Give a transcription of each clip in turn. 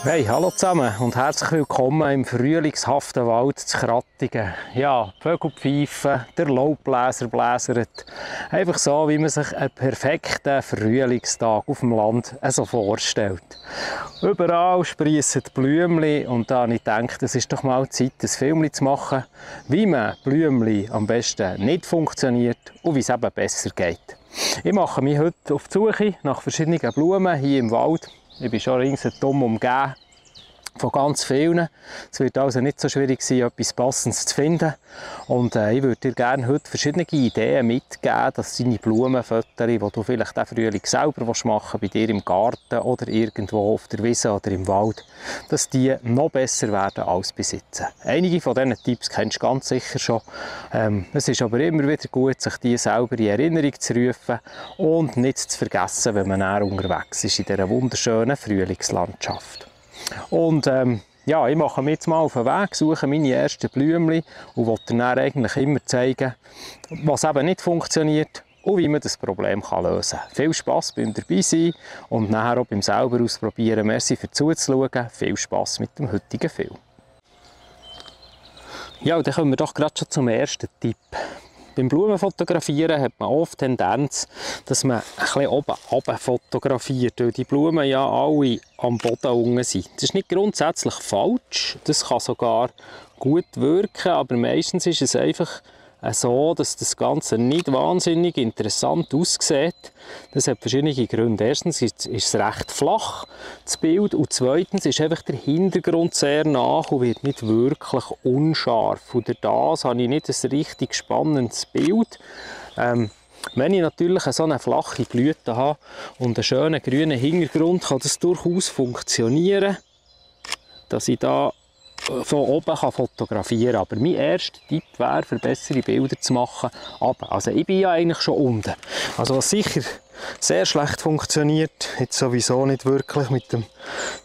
Hey, hallo zusammen und herzlich willkommen im frühlingshaften Wald zu Krattigen. Ja, die Vögel pfeifen, der Laubbläser bläsert. Einfach so, wie man sich einen perfekten Frühlingstag auf dem Land so vorstellt. Überall sprießen Blümchen und da habe ich gedacht, es ist doch mal Zeit, ein Film zu machen, wie man Blümchen am besten nicht funktioniert und wie es eben besser geht. Ich mache mich heute auf die Suche nach verschiedenen Blumen hier im Wald. Ich bin schon ringsherum umgeben von ganz vielen. Es wird also nicht so schwierig sein, etwas Passendes zu finden. Und ich würde dir gerne heute verschiedene Ideen mitgeben, dass deine Blumenfotos, die du vielleicht auch Frühling selber machen willst, bei dir im Garten oder irgendwo auf der Wiese oder im Wald, dass die noch besser werden als bis jetzt. Einige von diesen Tipps kennst du ganz sicher schon. Es ist aber immer wieder gut, sich die selber in Erinnerung zu rufen und nicht zu vergessen, wenn man näher unterwegs ist in dieser wunderschönen Frühlingslandschaft. Und ja, ich mache mich jetzt mal auf den Weg, suche meine ersten Blümchen und will dir dann eigentlich immer zeigen, was eben nicht funktioniert und wie man das Problem lösen kann. Viel Spass beim dabei sein und nachher auch beim selber ausprobieren. Merci für zuzuschauen. Viel Spass mit dem heutigen Film. Ja, und dann kommen wir doch gerade schon zum ersten Tipp. Beim Blumenfotografieren hat man oft die Tendenz, dass man ein bisschen oben runter fotografiert, weil die Blumen ja alle am Boden unten sind. Das ist nicht grundsätzlich falsch, das kann sogar gut wirken, aber meistens ist es einfach so, dass das Ganze nicht wahnsinnig interessant aussieht. Das hat verschiedene Gründe. Erstens ist es recht flach, das Bild, und zweitens ist einfach der Hintergrund sehr nach und wird nicht wirklich unscharf. Und durch das habe ich nicht ein richtig spannendes Bild. Wenn ich natürlich so eine flache Blüte habe und einen schönen grünen Hintergrund, kann das durchaus funktionieren, dass ich da von oben fotografieren kann. Aber mein erster Tipp wäre, für bessere Bilder zu machen, aber also ich bin ja eigentlich schon unten. Also was sicher sehr schlecht funktioniert, jetzt sowieso nicht wirklich mit dem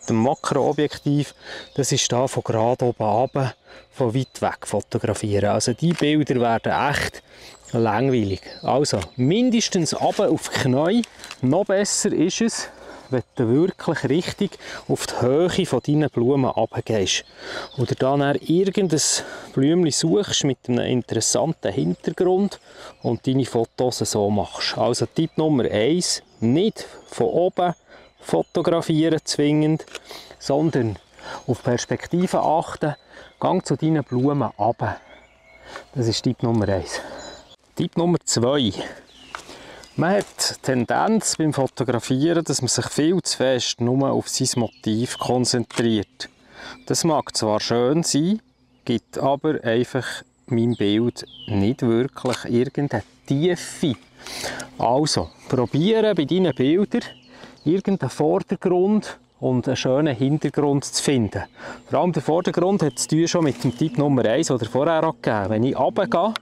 Makroobjektiv, das ist da von gerade oben runter, von weit weg fotografieren. Also die Bilder werden echt langweilig. Also mindestens runter auf die Knie. Noch besser ist es, wenn du wirklich richtig auf die Höhe von deinen Blumen runtergehst. Oder dann irgendein Blümchen suchst mit einem interessanten Hintergrund und deine Fotos so machst. Also Tipp Nummer 1, nicht von oben fotografieren zwingend, sondern auf Perspektiven achten. Gang zu deinen Blumen runter. Das ist Tipp Nummer 1. Tipp Nummer 2. Man hat die Tendenz beim Fotografieren, dass man sich viel zu fest nur auf sein Motiv konzentriert. Das mag zwar schön sein, gibt aber einfach meinem Bild nicht wirklich irgendeine Tiefe. Also, probiere bei deinen Bildern irgendeinen Vordergrund und einen schönen Hintergrund zu finden. Vor allem der Vordergrund hat zu tun schon mit dem Tipp Nummer 1, den ich vorher gegeben habe. Wenn ich runtergehe,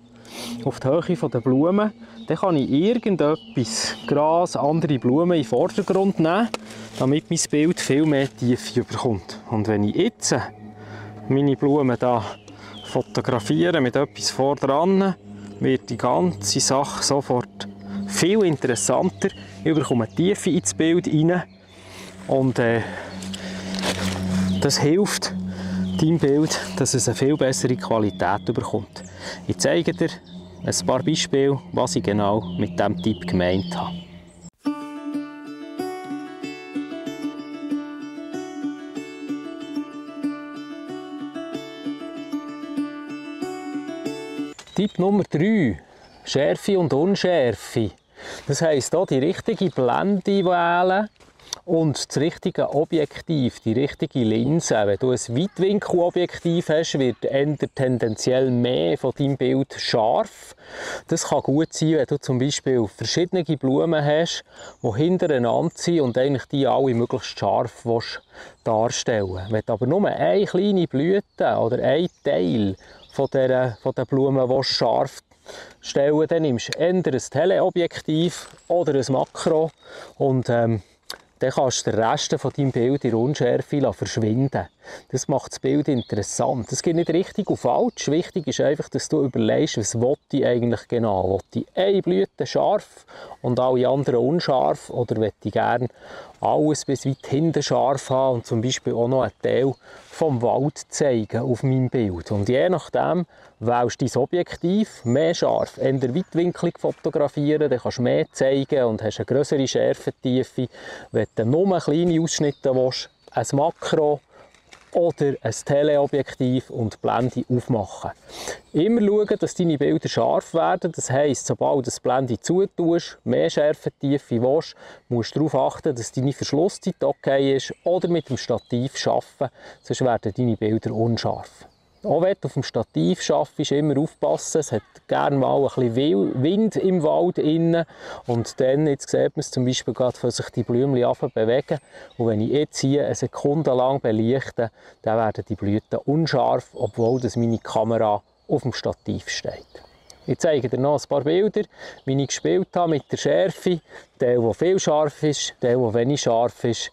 auf die Höhe der Blumen, dann kann ich irgendetwas, Gras, andere Blumen in den Vordergrund nehmen, damit mein Bild viel mehr Tiefe bekommt. Und wenn ich jetzt meine Blumen hier fotografiere mit etwas vor dran, wird die ganze Sache sofort viel interessanter. Ich bekomme Tiefe ins Bild rein und das hilft deinem Bild, dass es eine viel bessere Qualität bekommt. Ich zeige dir ein paar Beispiele, was ich genau mit diesem Tipp gemeint habe. Tipp Nummer 3. Schärfe und Unschärfe. Das heisst, hier die richtige Blende wählen und das richtige Objektiv, die richtige Linse. Wenn du ein Weitwinkelobjektiv hast, wird tendenziell mehr von deinem Bild scharf. Das kann gut sein, wenn du zum Beispiel verschiedene Blumen hast, die hintereinander sind und eigentlich die alle möglichst scharf darstellen willst. Wenn du aber nur eine kleine Blüte oder ein Teil von der Blumen scharf stellen, dann nimmst du entweder ein Teleobjektiv oder ein Makro und dann kannst du den Rest von deinem Bild in Unschärfe verschwinden. das macht das Bild interessant. Es geht nicht richtig und falsch. Wichtig ist einfach, dass du überlegst, was will ich eigentlich genau. Will ich eine Blüte scharf und alle anderen unscharf, oder will ich gerne alles bis weit hinten scharf haben und zum Beispiel auch noch einen Teil vom Wald zeigen auf meinem Bild. Und je nachdem wählst du dein Objektiv mehr scharf, eher weitwinklig fotografieren, dann kannst du mehr zeigen und hast eine größere Schärfentiefe. Wenn du nur kleine Ausschnitte willst, ein Makro oder ein Teleobjektiv und die Blende aufmachen. Immer schauen, dass deine Bilder scharf werden. Das heisst, sobald du das Blende zutust, mehr Schärfentiefe willst, musst du darauf achten, dass deine Verschlusszeit okay ist oder mit dem Stativ arbeiten, sonst werden deine Bilder unscharf. Auch wenn du auf dem Stativ arbeitest, immer aufpassen, es hat gerne mal ein bisschen Wind im Wald innen und dann, jetzt sieht man es zum Beispiel gerade, wenn sich die Blümchen bewegen und wenn ich jetzt hier eine Sekunde lang belichte, dann werden die Blüten unscharf, obwohl das meine Kamera auf dem Stativ steht. Ich zeige dir noch ein paar Bilder, wie ich gespielt habe mit der Schärfe, der viel scharf ist, der wenig scharf ist.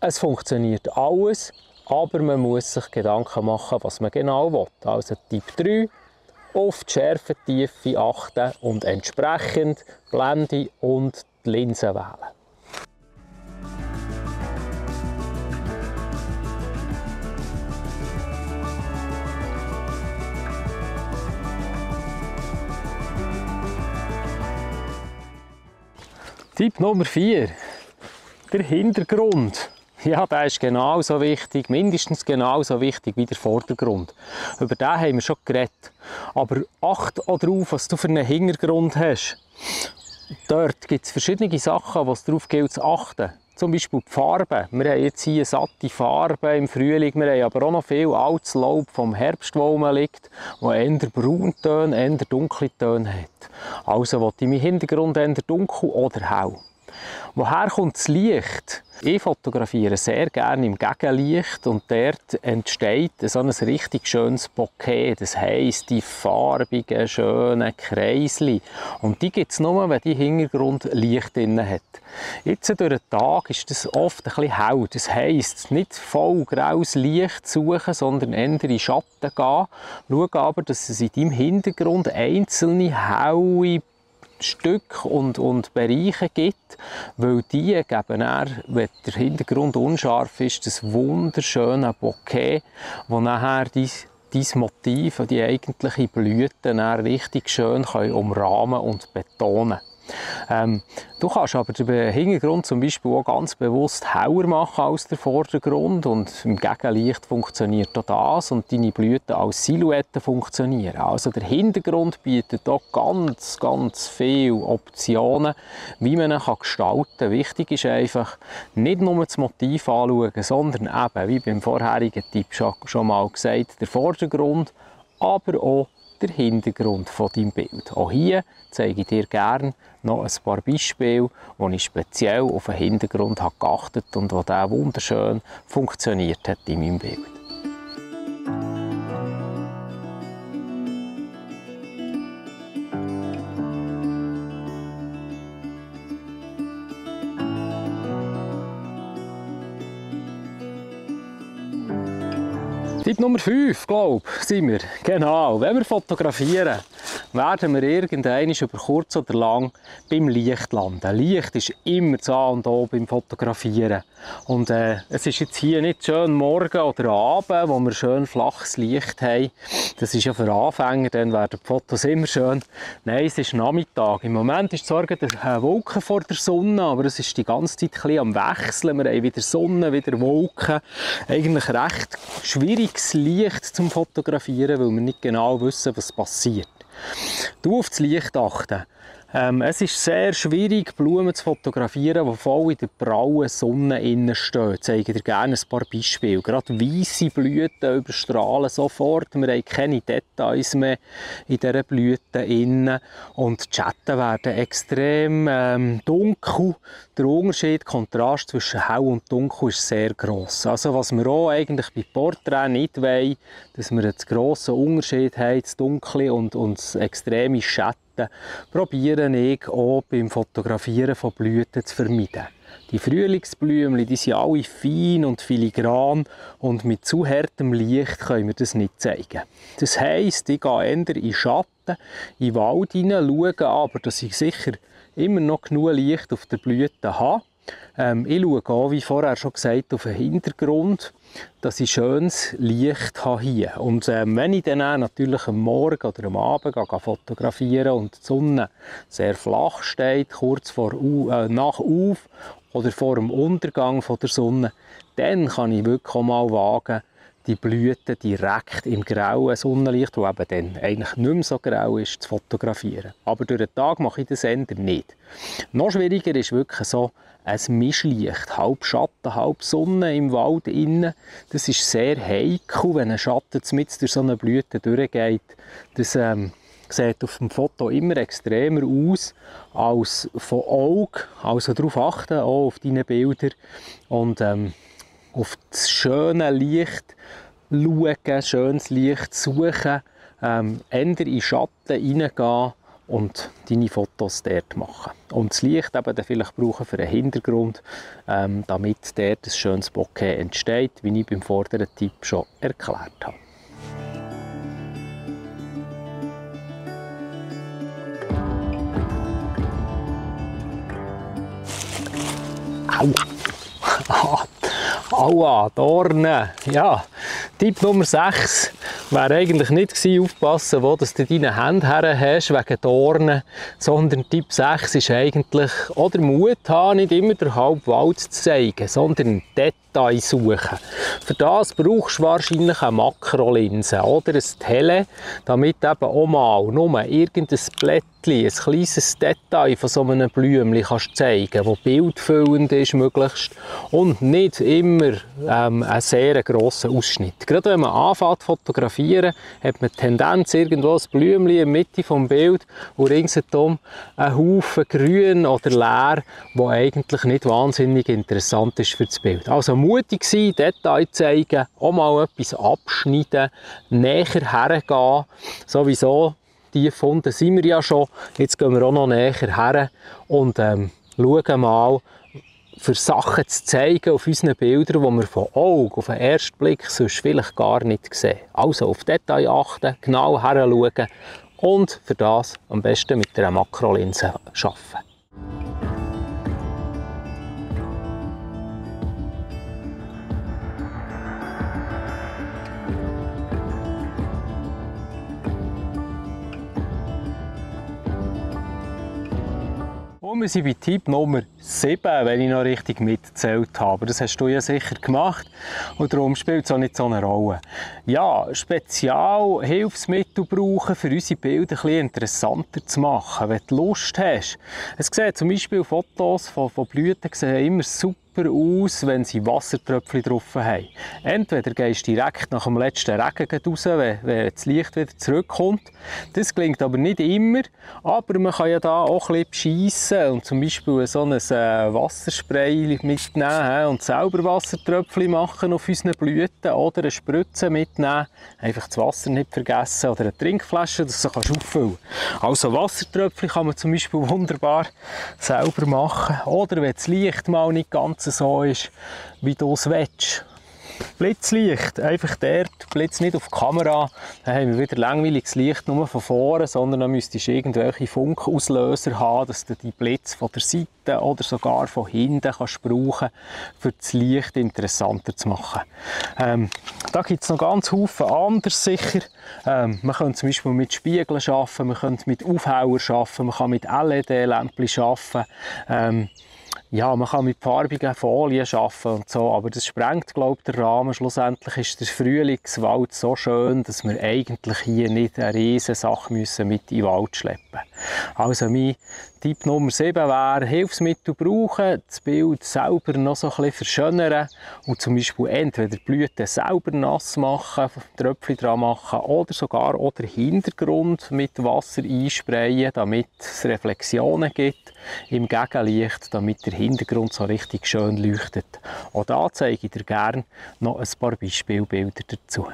Es funktioniert alles. Aber man muss sich Gedanken machen, was man genau will. Also Tipp 3, auf die Schärfentiefe achten und entsprechend Blende und die Linse wählen. Tipp Nummer 4, der Hintergrund. Ja, der ist genauso wichtig, mindestens genauso wichtig wie der Vordergrund. Über den haben wir schon geredet. Aber achte auch darauf, was du für einen Hintergrund hast. Dort gibt es verschiedene Sachen, was darauf gilt zu achten. Zum Beispiel die Farbe. Wir haben jetzt hier satte Farbe im Frühling, wir haben aber auch noch viel altes Laub vom Herbst, wo rumliegt, das eher Brauntöne, eher dunkle Töne hat. Also will ich meinen Hintergrund eher dunkel oder hell. Woher kommt das Licht? Ich fotografiere sehr gerne im Gegenlicht und dort entsteht so ein richtig schönes Bouquet. Das heisst, die farbigen, schönen Kreisli. Und die gibt es nur, wenn die Hintergrund Licht drin hat. Jetzt durch den Tag ist das oft ein bisschen hell. Das heisst, nicht voll graues Licht suchen, sondern eher in Schatten gehen. Schau aber, dass es in deinem Hintergrund einzelne helle Stücke und Bereiche gibt, weil die geben dann, wenn der Hintergrund unscharf ist, das wunderschöne Bouquet, wo nachher dein Motiv, die eigentliche Blüte, dann richtig schön umrahmen und betonen. Du kannst aber den Hintergrund zum Beispiel auch ganz bewusst heller machen als der Vordergrund und im Gegenlicht funktioniert auch das und deine Blüten als Silhouette funktionieren. Also der Hintergrund bietet auch ganz viele Optionen, wie man ihn gestalten kann. Wichtig ist einfach, nicht nur das Motiv anschauen, sondern eben, wie beim vorherigen Tipp schon mal gesagt, der Vordergrund, aber auch der Hintergrund von deinem Bild. Auch hier zeige ich dir gerne noch ein paar Beispiele, wo ich speziell auf den Hintergrund geachtet habe und wo der wunderschön funktioniert hat in meinem Bild. Tipp Nummer 5, glaube ich, sind wir. Genau, wenn wir fotografieren, werden wir irgendwann über kurz oder lang beim Licht landen. Licht ist immer das A und O beim Fotografieren. Und es ist jetzt hier nicht schön morgen oder Abend, wo wir schön flaches Licht haben. Das ist ja für Anfänger, dann werden die Fotos immer schön. Nein, es ist Nachmittag. Im Moment ist zwar eine Wolke vor der Sonne, aber es ist die ganze Zeit ein bisschen am Wechseln. Wir haben wieder Sonne, wieder Wolken. Eigentlich recht schwieriges Licht zum Fotografieren, weil wir nicht genau wissen, was passiert. Du auf das Licht achten. Es ist sehr schwierig, Blumen zu fotografieren, die voll in der prauen Sonne innen stehen. Ich zeige dir gerne ein paar Beispiele. Gerade weisse Blüten überstrahlen sofort. Wir haben keine Details mehr in dieser Blüte innen. Und die Schatten werden extrem dunkel. Der Unterschied, Kontrast zwischen hell und dunkel ist sehr gross. Also was wir auch eigentlich bei Porträts nicht wollen, dass wir einen grossen Unterschied haben, das Dunkle und das extreme Schatten, probiere ich auch beim Fotografieren von Blüten zu vermeiden. Die Frühlingsblümchen, die sind alle fein und filigran und mit zu hartem Licht können wir das nicht zeigen. Das heisst, ich gehe eher in den Schatten, in den Wald hinein, schaue aber, dass ich sicher immer noch genug Licht auf der Blüte habe. Ich schaue auch, wie vorher schon gesagt, auf den Hintergrund, dass ich schönes Licht habe hier. Und wenn ich dann natürlich am Morgen oder am Abend fotografiere und die Sonne sehr flach steht, kurz nach Auf- oder vor dem Untergang von der Sonne, dann kann ich wirklich auch mal wagen, die Blüten direkt im grauen Sonnenlicht, das eben dann eigentlich nicht mehr so grau ist, zu fotografieren. Aber durch den Tag mache ich das eher nicht. Noch schwieriger ist wirklich so ein Mischlicht, halb Schatten, halb Sonne im Wald innen. Das ist sehr heikel, wenn ein Schatten mit durch so eine Blüte durchgeht. Das sieht auf dem Foto immer extremer aus als von Auge. Also darauf achten, auch auf deine Bilder. Und auf das schöne Licht schauen, schönes Licht suchen, eher in Schatten hineingehen und deine Fotos dort machen. Und das Licht eben dann vielleicht brauchen für einen Hintergrund, damit dort ein schönes Bokeh entsteht, wie ich beim vorderen Tipp schon erklärt habe. Au! Aua, Dornen. Ja, Tipp Nummer 6 wäre eigentlich nicht gewesen, aufpassen, wo du deine Hände her hast, wegen Dornen, sondern Tipp 6 ist eigentlich, oder Mut haben, nicht immer den halben Wald zu zeigen, sondern Details suchen. Für das brauchst du wahrscheinlich eine Makrolinse oder ein Tele, damit eben auch mal nur irgendein Blättchen, ein kleines Detail von so einem Blümchen kannst zeigen, das bildfüllend ist möglichst und nicht immer einen sehr grossen Ausschnitt. Gerade wenn man anfängt zu fotografieren, hat man die Tendenz, irgendwo ein Blümchen in der Mitte des Bildes und ringsherum einen Haufen grün oder leer, der eigentlich nicht wahnsinnig interessant ist für das Bild. Also mutig sein, Details zeigen, auch mal etwas abschneiden, näher hergehen. Sowieso, die gefunden sind wir ja schon. Jetzt gehen wir auch noch näher her und schauen mal, für Sachen zu zeigen auf unseren Bildern, die wir von Auge auf den ersten Blick sonst vielleicht gar nicht sehen. Also auf Details achten, genau hinschauen und für das am besten mit einer Makrolinse arbeiten. Und wir sind bei Tipp Nummer 7, wenn ich noch richtig mitgezählt habe. Das hast du ja sicher gemacht und darum spielt es auch nicht so eine Rolle. Ja, Spezialhilfsmittel brauchen, für unsere Bilder ein bisschen interessanter zu machen, wenn du Lust hast. Es sieht zum Beispiel Fotos von Blüten sehen immer super aus, wenn sie Wassertröpfchen drauf haben. Entweder gehst du direkt nach dem letzten Regen raus, wenn das Licht wieder zurückkommt. Das gelingt aber nicht immer, aber man kann ja da auch ein bisschen bescheissen und zum Beispiel so ein Wasserspray mitnehmen und selber Wassertröpfchen machen auf unseren Blüten oder eine Spritze mitnehmen. Einfach das Wasser nicht vergessen oder eine Trinkflasche, dass du sie auffüllen kannst. Also Wassertröpfchen kann man zum Beispiel wunderbar selber machen. Oder wenn das Licht mal nicht ganz so ist, wie du es willst. Blitzlicht, einfach dort, Blitz nicht auf die Kamera, dann haben wir wieder langweiliges Licht nur von vorne, sondern dann müsstest du irgendwelche Funkauslöser haben, dass du die Blitz von der Seite oder sogar von hinten kannst brauchen, für das Licht interessanter zu machen. Da gibt es noch ganz viele anderes sicher. Man kann zum Beispiel mit Spiegeln arbeiten, man kann mit Aufhellern arbeiten, man kann mit LED-Lämpchen arbeiten. Ja, man kann mit farbigen Folien arbeiten und so, aber das sprengt, glaube ich, den Rahmen. Schlussendlich ist der Frühlingswald so schön, dass wir eigentlich hier nicht eine riesige Sache mit in den Wald schleppen müssen. Also mein Tipp Nummer 7 wäre, Hilfsmittel brauchen, das Bild selber noch so ein bisschen verschönern und zum Beispiel entweder die Blüten selber nass machen, Tröpfchen dran machen oder sogar auch den Hintergrund mit Wasser einsprayen, damit es Reflexionen gibt im Gegenlicht, damit der Hintergrund so richtig schön leuchtet. Auch da zeige ich dir gerne noch ein paar Beispielbilder dazu.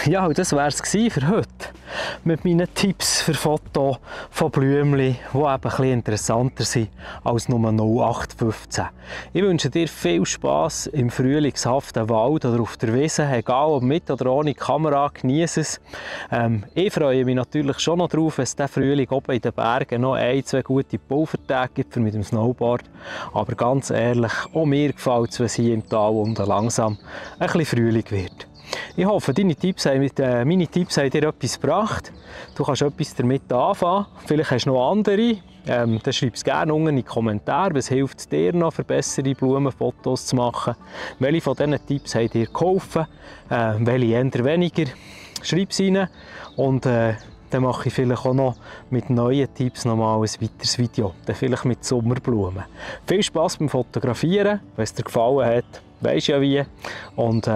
Ja, und das wäre es für heute. Mit meinen Tipps für Fotos von Blümchen, die eben ein bisschen interessanter sind als nur 0815. Ich wünsche dir viel Spass im frühlingshaften Wald oder auf der Wiese, egal ob mit oder ohne Kamera, genieße es. Ich freue mich natürlich schon noch drauf, wenn es diesen Frühling oben in den Bergen noch 1-2 gute Pulvertage gibt mit dem Snowboard. Aber ganz ehrlich, auch mir gefällt es, wenn es hier im Tal unten langsam ein bisschen Frühling wird. Ich hoffe, meine Tipps haben dir etwas gebracht. Du kannst etwas damit anfangen. Vielleicht hast du noch andere. Dann schreib es gerne unten in die Kommentare. Was hilft dir noch, für bessere Blumenfotos zu machen? Welche von diesen Tipps haben dir geholfen? Welche eher weniger? Schreib es rein. Und dann mache ich vielleicht auch noch mit neuen Tipps noch mal ein weiteres Video. Dann vielleicht mit Sommerblumen. Viel Spass beim Fotografieren. Wenn es dir gefallen hat, weisst ja wie. Und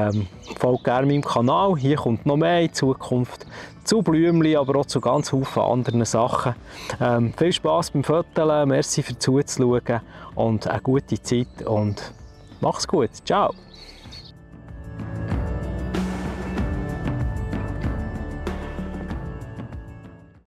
folgt gerne meinem Kanal. Hier kommt noch mehr in Zukunft zu Blümchen, aber auch zu ganz vielen anderen Sachen. Viel Spass beim Fotografieren. Merci fürs Zuzuschauen und eine gute Zeit und mach's gut. Ciao.